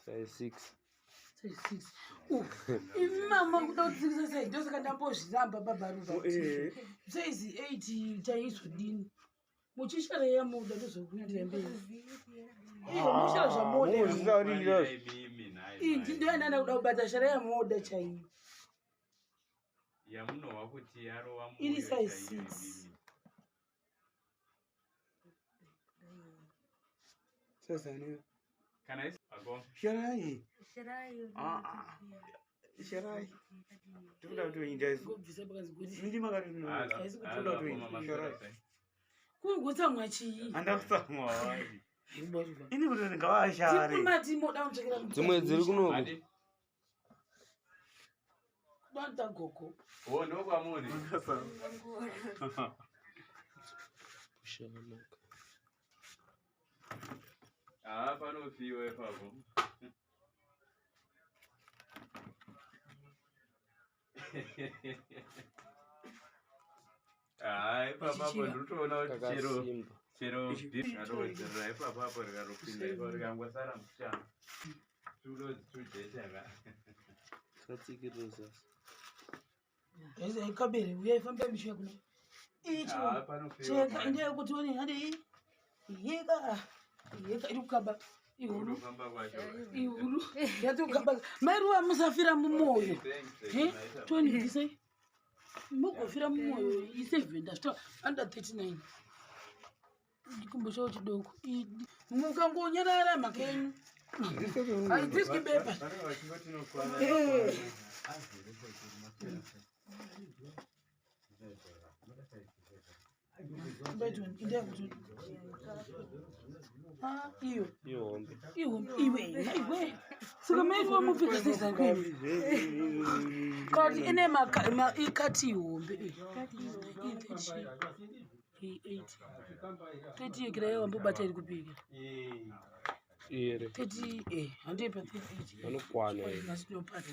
Size 6. Size 6. Imi mama kuda kutsikisa size ndosaka ndambozviramba baba Ruva. Eh. Size 8 taizodini? Muchishara yamuda ndozokuendera mberi. Iyo mushara zvamuda. Muzvitaurira. Iyi ndiyo yandanda kuda kubata shara yamuda chaiyo. Yamunohwa kuti yarova Iri mwoyo size chaiyo 6. imimi. Sasa Kana isi ako Sharai. Sharai. Ah, ah. Sharai. Tikuda kutoinda isu. Ngobvisa pakanzi kuti Mindi makati Haisi kutoda kutoinda. Sharai. kungotsamwa chii? Andakutsamwa wani. Baba Ruva. Ini kuti ngavashare. Timati moda kutsvakira mukadzi Dzimwe dziri kunoku. Adi. Kuda gogo. Oh, ndokwamuri. Kushanaka. Ah, panofiwa ipapo. Ah, ipapo apo ndinotoona kuti chero Kakasimba. chero rikatowedzerera ipapo apo rikatopinda ipapo rikangosara muchana. Tudodzitujechaka. Katsikirira zasi. Kabere uya ifambe mishuya kuno. Ichi. Ah, panofiwa. Cheka inde kuti one hande iyi. Yeka. Yeka iri kukaba. Ihuru. Kutofamba kwacho. Ihuru. Yati kukaba. Mai Ruva musafira mumoyo. Thanks, He? maita. Tony bvisai. Mugofira mumoyo i7 ndasvika under 39. Chikumbo chavo chidoko. Mukangonyarara mhaka yenyu. Haibviswi bepa. Vanenge vachingoti inokwana. Eh. Ah, iyo Ihombe. iwe iwe iwe saka mairiwa mupfeka sezangu kati ine ikati ihombe thirty yekira yawambobata iri kupika Iri. 30 handei pa 38 Vanokwana iri. nhasi tinopata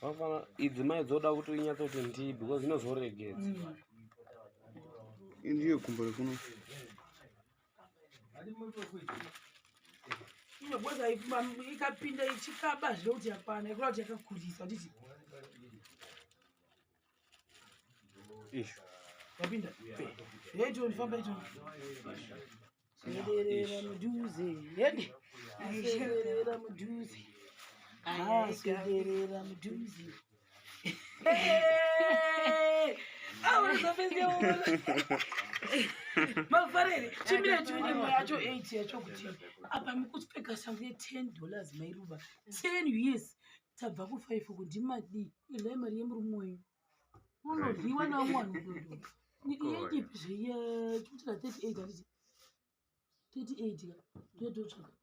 Vafana idzi mai dzoda kuti unyatsoti ndii because inozoregedza. Ndiyo gumbo rekuno. iyo bhoza ikapinda ichikaba zvekuti yakwana ikura kuti yakakurisa nditi Ishu. yapinda yaitoni famba itoni sederera mudhuze yedi sederera mudhuze Ah, sederera mudhuze mafarere chimire tione yacho 8 yacho kuti apa mukupfeka shangu ye10 dollars mairuva 10 us tabva ku5 uku ndimadii idai mari yemurume wenyu unodyiwa naumwana udodo yeipi zveiya chikutira 38 handiti 38 ka ndototsvaka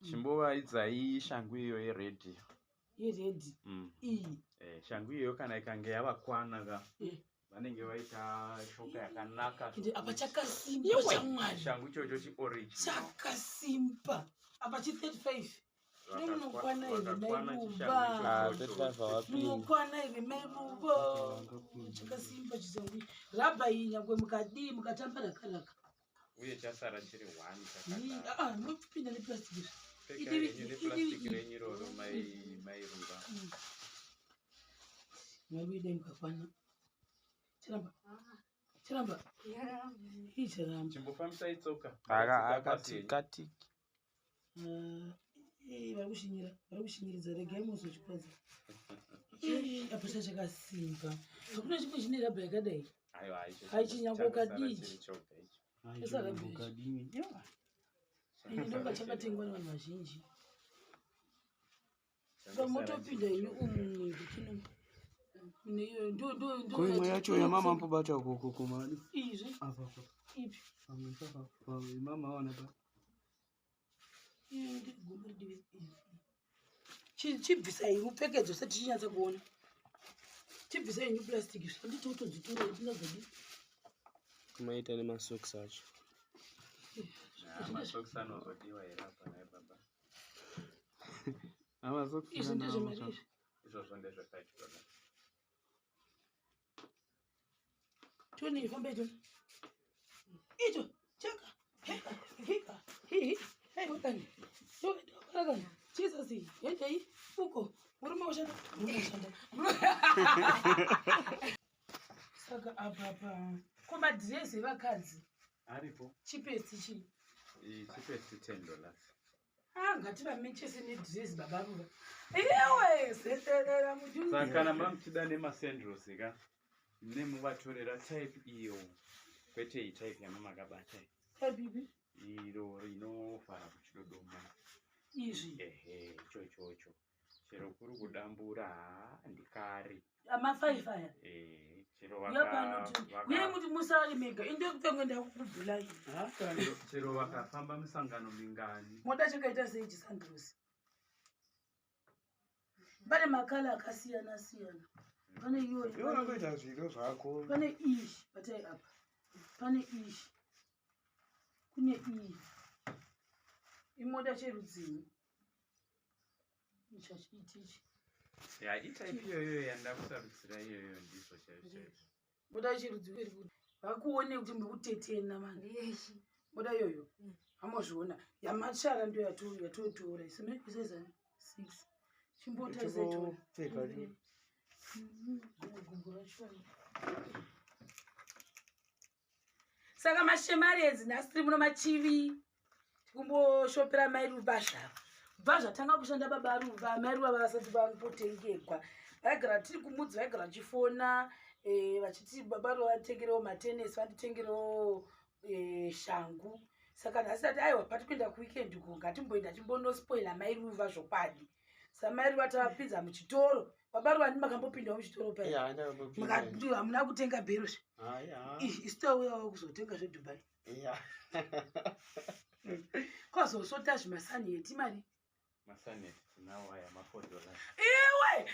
Chimbovaidzai shangu iyo yeredhi. yeredhi iyi Eh, shangu iyoyo kana ikange yavakwana ka Eh. vanenge vaita shoka yakanaka. Ende apa chakasimba chamwari Shangu ichocho chiorange. chakasimba apa chi 35 Munokwana here Vakakwana mairuva? chishangu Ah, ichocho. 35 havapindi. munokwana here mairuva chakasimba chisangu rabha iyi nyangwe mukadii mukatamba rakaraka Uye chasara chiri one chakadaro. Ah, munopinda neplastic izvi Pfekai henyu neplastic renyu iroro mairuva. mwari dai mukakwana chiramba chiramba ii chiramba Chimbofambisai tsoka. Aka Tsika pasi akati henyu. katiki. Ah, eh, vari kushinyira vari kushinyiridza regai muzochikwadza apa chachakasimba hakuna chimwe chine rabha yakadai Aiwa, icho Hai, chinyango changosara kadii. chiri choga icho. Chasara ini ndonga chakatengwa nevanhu vazhinji Changosara motopinda chiri ini choga. umu mwekino Ko imwe yacho yamama ambobata ukoko kumadi. izvi Apa apa. ipi Pamwe papa. Pamwe mama aona pa. Iyo ndigumba ridivi iri. Chibvisai mupfekedzo sati tichinyatsa kuona chibvisai new plastic izvi handiti utodzitora tingazodi Kumaita nemasocks acho. Ah, masocks anozodiwa here apa nhai baba? izvi ndezvemari izvi Izvozvo ndezve $5. Tony, famba icho. Icho, chaka. Hika, hika, hihi. Hey, wakani. Yo, wakani. Jesus, hendei uko. Murume ushanda, murume ushanda. Saka apa pa ko madhirezi evakadzi Aripo. Cheapest chii? Cheapest $10. Ah, ngativamechese nedhirezi baba Ruva. Iwe seterera mudhuze. Saka kana mamuchida nemasendros ka, mune muvatorera type iyo, kwete iyi type yamamakabata iyi. Type ipi? Iro rinovhara kuchidodoma. Izvi. Ehe, icho ichocho. Chero kuri kudambura, haa, ndikare. Amafaifaya. Eh, chero Uya pano uye muti musare mega inde kutenga ndakukubvulai. Chero vakafamba misangano mingani. Moda chakaita sei chisandrosi? Pane makala akasiyana siyana. Pane iyoyi. Iwe unoita zviro zvako. Pane iyi, batai apa. Pane iyi. Kune iyi. Imoda cherudzii? Ichachiitichi. Ya, itype iyoyo yandakusarudzira iyoyo ndizvo chaizvo chaizvo. Moda cherudzii iri kuti vakuone kuti muri kutetena mani. Moda iyoyo. Amozviona. Yamashara ndiyo yatotora. Isezani 6. Chimbotarisai tione. Chingopfeka tu. Gumbo racho. Saka mashemarezi nhasi tiri muno machivi tikumboshopera mai Ruva zvavo. Kubva zvatanga kushanda baba Ruva, mai Ruva vasati vambotengegwa. Vaigara tiri kumudzi, vaigara vachifona vachiti baba Ruva vatengerewo matenesi, vanditengerewo shangu. Saka nhasi tati aiwa pati kuenda kuweekend uko ngatimboenda timbonospoila mai Ruva zvokwadi. Saka mai Ruva tavapinza muchitoro. Baba Ruva ndimakambopindawo muchitoro paya. Yeah, ndakambopinda. Mukati hamuna kutenga bhero zve. Hayi, ha. Ih, isu tauyawo kuzotenga zveDubai. Yeah. Kwazosota zvimasani eti mari. Masaneti tinawo aya ma $4. Iwe!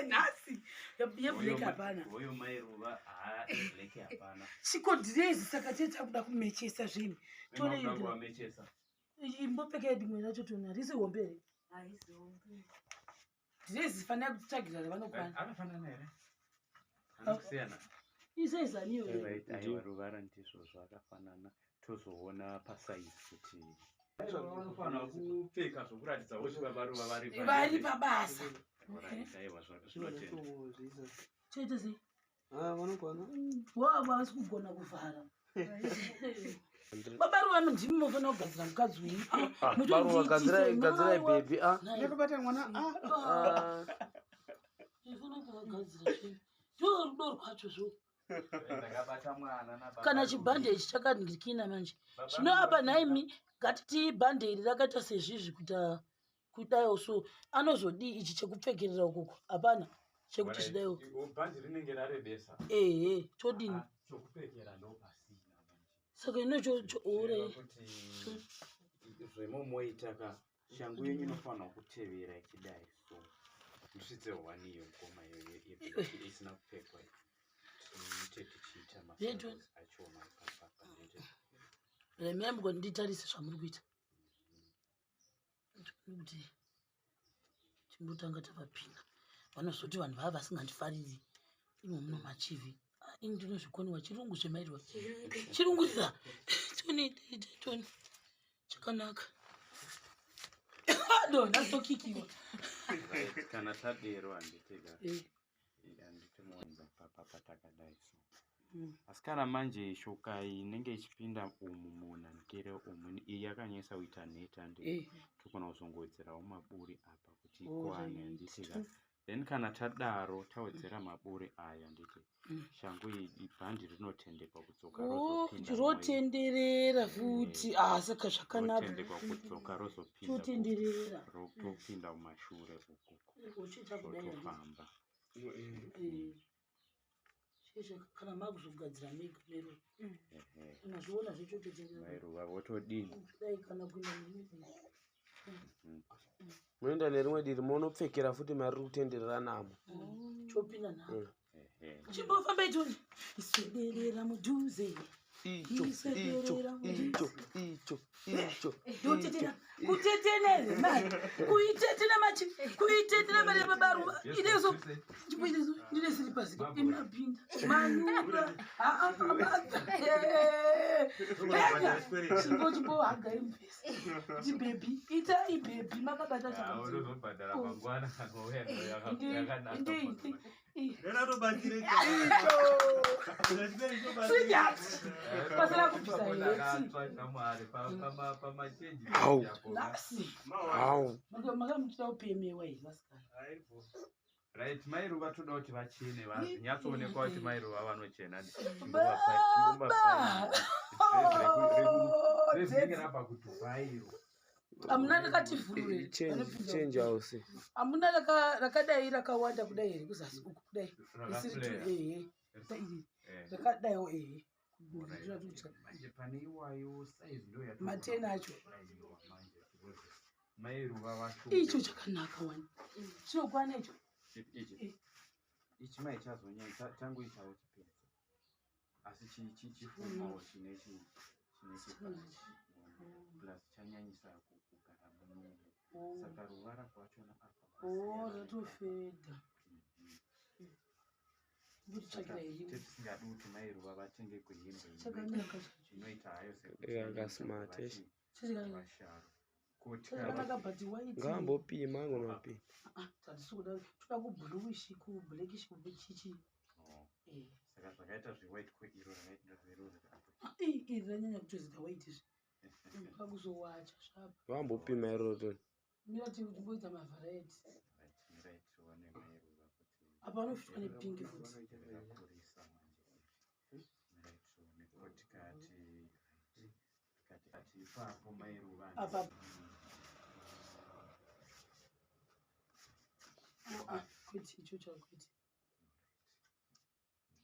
Nhasi yeblack hapana. Uyo mai Ruva, haa, black hapana. Chiko dress saka tete takuda kumechesa zvinhu. Tore Inoda idri. kuvamechesa. Imbopfeka rimwe racho tona risi hombe here? Dress fanira kutsvagira ravanokwana. Akafanana here? Anosiyana. Isaizani iyoyo. Right, aiwa ruvara ndizvozvo akafanana. Tozoona pasaizi kuti vanofanira kupfeka zvokuratidza kuti baba Ruva vari Vari pabasa. Right, aiwa zvinotenda. Zvinotenda. Choita sei? Ah, vanokwana. Wavo havasi kugona kuvhara. Baba Ruva ndimi munofanira kugadzira mukadzi wenyu. Ah, Baruva gadzirai gadzirai baby ah. Ndakabata mwana. Ah. Ah. Ndinofanira kuvagadzira zvinhu. Ndiwo rudo rwacho zvo. Ndakabata mwana nababa Kana Ruva. chibhandeji chakandikina manje. Baba Zvino Ruva apa nhaimi ngatiti bhande iri rakaita sezvizvi kuita kudaiwo so anozodii ichi chekupfekerera ukoko hapana chekuti Right, zvidaiwo. Bhandi rinenge rarebesa. Ehe, todini? Ah, chokupfekera ndo pasina manje. Saka ino ore Zvireva kuti zvemomoita ka shangu yenyu inofanira kutevera ichidai so ndisvitse one iyo ngoma iyoyo yeblack isina kupfekwa iyi. Tiite tichiita Zvetu. masandals achona ipapapa ndete. Remember nditarise zvamuri kuita. Kuti timbotanga tavapinda. Vanozoti vanhu vava vasingandifariri. Imo muno machivi. Ah, ini ndinozvikoniwa chirungu zvemairwa. Chirungu ira. Toni toni. Chakanaka. Do ndatokikiwa. Right, kana tadero handiti ka Eh. handiti muwanza papapa takadai so asi kana manje shoka iyi inenge ichipinda umu munhanikere umu iyi yakanyanyisa kuita nhete handi togona kuzongowedzerawo maburi apa kuti ikwane handiti ka. Then kana tadaro tawedzera maburi aya handiti shangu iyi bhandi rinotendekwa kudzoka rozopinda Rotenderera futi. Ah, saka zvakanaka. rotendekwa kudzoka rozopinda Totenderera. rotopinda mumashure ukuku Uchiita kudai handiti. rotofamba. Chesha kana makuzogadzira mega mero. Ehe. Unozviona zvechototenderera. Mai Ruva votodini? Kudai kana kuenda nerimwe. Munoenda nerimwe diri monopfekera futi mari riri kutenderera namo. Chopinda nhaka. Ehe. Chimbofamba itoni. Iswederera mudhuze. Icho, icho, icho, icho, icho. Ndotetena, kutetena here mari, kuitetena machi, kuitetena mari yababaruva inezo, chipoinezo, ndine siripasi imapinda manyura, chimbo chimbo hagai mufesi, chibhebhi itai bhebhi makabata Unozobhadhara mangwana kana wauya yakanaka. Sweetheart, pasina kubvisa heti. Au. Nhasi Au. makamuchida kupemewa here vasikana? Right, mai Ruva toda kuti vachene, vanyatsoonekwa kuti mai Ruva vanochena. Baba! Rezinenge rabva kuDubai iro. Hamuna rakativhurure. Change, change house. Hamuna rakadai rakawanda kudai here kuzasi uku kudai risiri tu Rakaflare. ehe iri Eh, rakadaiwo ehe. Right. Manje pane iwayo size ndo yatogona Matena acho. kuaiwa manje, because mai Ruva vacho Icho chakanaka wani, chinokwana icho. Ichi Eh. ichi mai chazonyanya changoitawo chipedza, asi chifumawo chine chine chipachi plus chanyanyisa kugara munomu, saka ruvara rwachona apa O kwasiyana. Ratofedha. Mbotitsvakira here? Tisingadi kuti mai Ruva vatenge kuhembe Chakanaka chacho. inoita hayo sekuti Yakasmart, eh. Chakanaka. vasharo kuti Chakanaka but white. Ngaambopima, angonopima. Ah, hatisi kuda, toda kubluish, kublackish, kuchichi. Oh, Eh. saka zvakaita zvewhite ko iro rakaita zverori apo. Ah, iri ranyanya kutozoita white izvi kakuzowacha zvapa. Vambopima iroro toni. Mira timboita mavharaiti. Right, mirai tione mai Ruva kuti Apa anofitwa nepinki futi. rakakurisa manje iri. Mirai tione ko tikati tikati ipapo mai Ruva. Apa. Ah, kwete icho chakwete.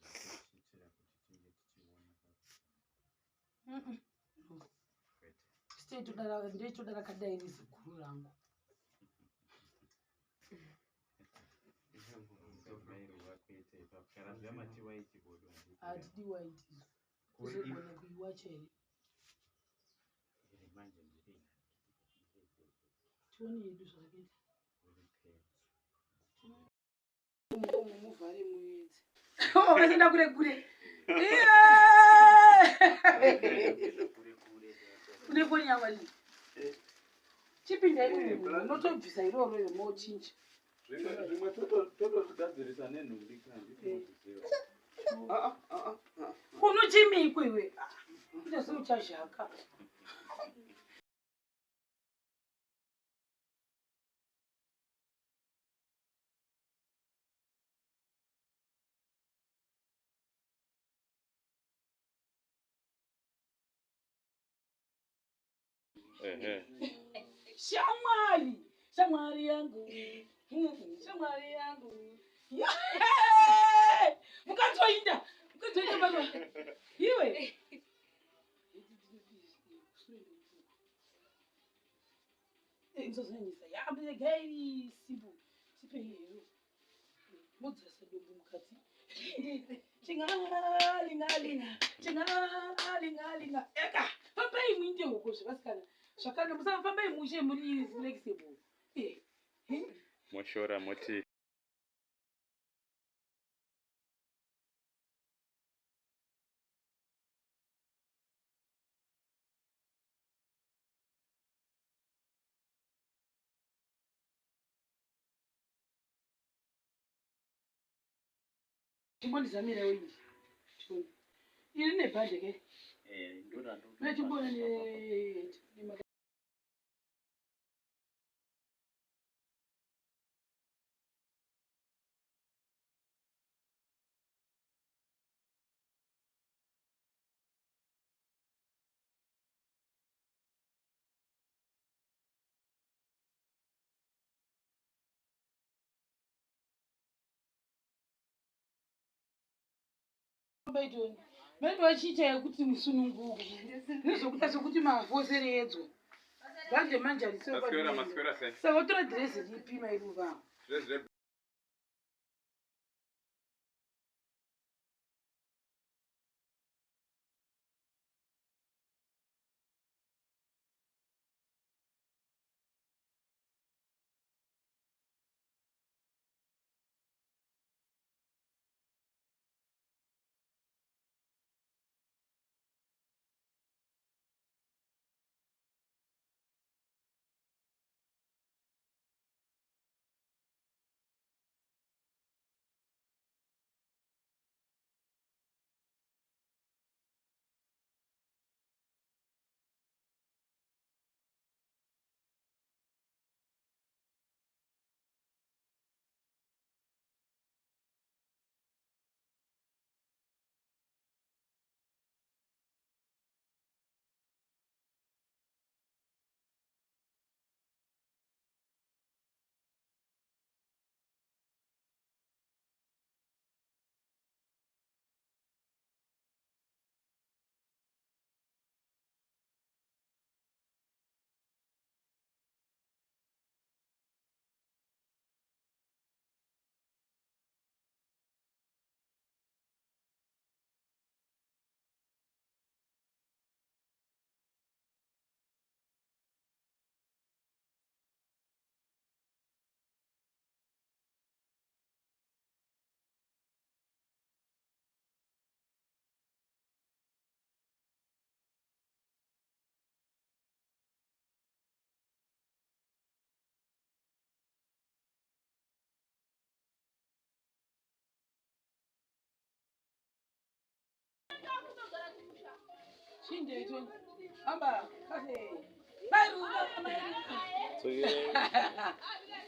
Tichiitira kuti tinge tichiona. No. Kwete. Ndetoda rakadai riziguru rangu. Mai Ruva kwete ipapo kana zvamati white bodo handiti. Hatidi white izvo. Ko Kuzogona kuiwacha here? Iri manje ndiri Tione yedu zvakaita. uri pants. Umu muvhare muedze. Vachienda kure kure. Une foni yako ii? Chipinda umu, unotobvisa iroro iro mochinja. Zvimwe totozvigadzirisa nenhumbi kana. Unochimiko iwe? Kuita seuchazhaka. Shamwari, shamwari yangu, shamwari yangu. Mukadzi wainda, mukadzi wainda baba iwe. Muzozonyanyisa yambegai simple tipei hero modzasa dombo mukati chingalingalinga chingalingalinga eka fambai muinde hoko zvevasikana zvakana musafambai mushe muri flexible. Eh. Moshora moti. Chimbondizamirewo iri tione iri nebhande ke mune chimbona. Baitoni vaiti vachiita yekuti musununguke nezvokuita sekuti mavhoseredzwa bhande manje. Maswera, maswera sei? Saka utora dhirezi ripi mairuva? Zvezve.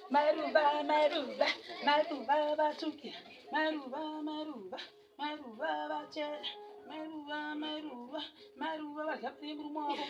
Maruva, maruva, maruva vatsvukira, maruva, maruva, maruva vachena, maruva, maruva, maruva vadya mari yemurume wavo.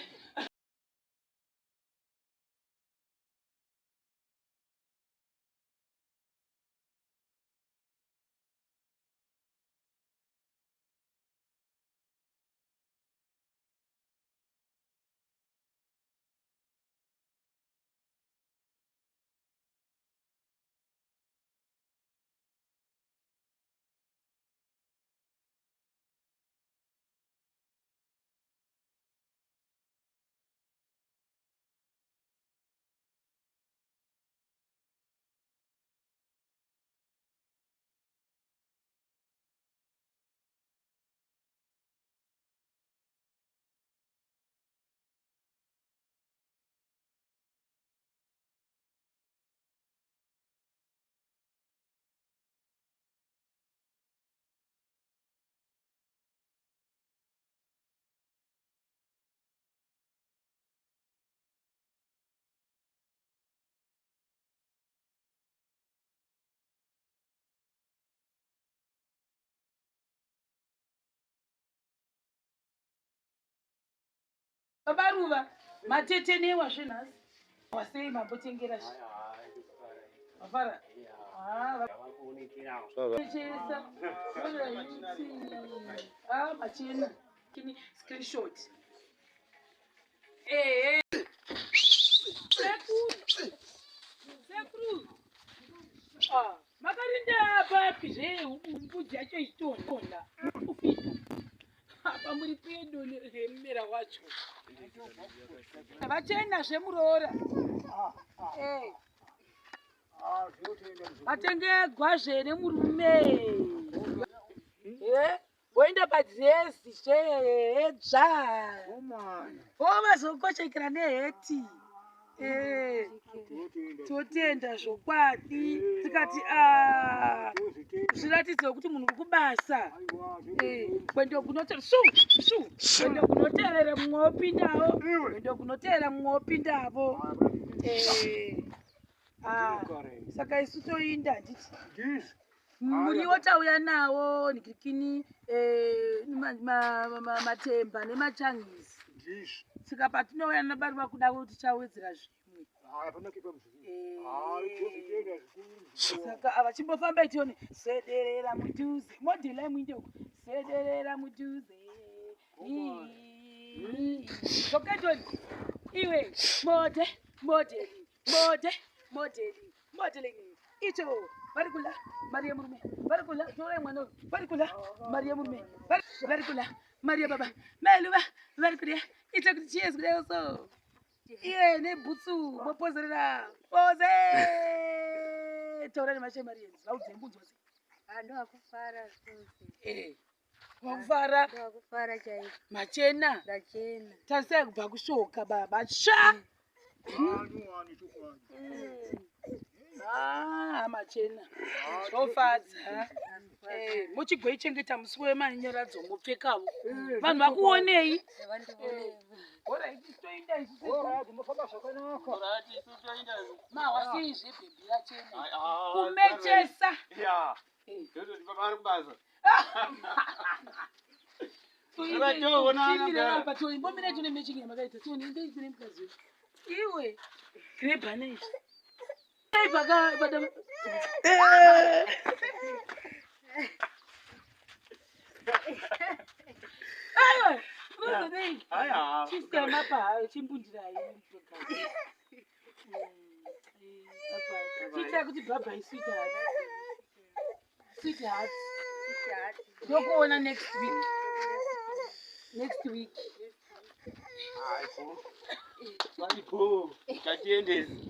Baba Ruva, matete newa zvenhasi. Wasei mambotengera shi. Mafara. Ah, chesa. Ah, machena. Kini screenshot. Eh. Sekuru. Sekuru. Ah, makarinda papi zve mbudzi yacho ichitonda. Kufita. Apa muri pedo nemumera wacho. Vachena zvemuroora. Eh. Vatenge gwazve nemurume. Eh, voenda padhirezi zvedzva. Vovazokochekera neheti. Eh, totenda zvokwadi tikati zviratidze kuti munhu uri kubasa. Kwendo kunote shu shu kwendo kunotevera mumwe wopindawo, kwendo kunotevera mumwe wopindavo. Saka isu toinda handiti muriwo tauya nawo ndikini matemba nemachangisi. Saka patinouya nabari vakuda kuti tichawedzera zvimwe. Saka ava chimbofamba tione sederera mudhuze modhela muinde uko sederera mudhuze zoketoni iwe mode modeli mode modeli modeling icho vari kula mari yemurume vari kula torai mwana uyu vari kula mari yemurume vari kula mari yababa mailuva vari kudya ita kuti cheers kudai so iye nebhutsu mopozerera poze taura nemashemarienzi vaudze mbunzwa sei. Ndowakufara zvose. Wakufara. Ndowakufara chaizvo. Machena. Ndachena. Tarisai kubva kushoka baba tsva. Machena. Zvofadza. Muchigoichengeta musi wemanyaradzo mopfekavo. Vanhu vakuonei? Mahwa sei zvebhebhi rachena? Kumechesa. Mbomira tione matching yamakaita tione ndei mukadzi wedu. Iwe grebhana izvi. Aiwa, unozodei? Chisiyama hayo chimbundirai. Chiita kuti bye bye sweetheart. Sweetheart. Ndokuona next week. Next week. Paripo, ngatiendesi.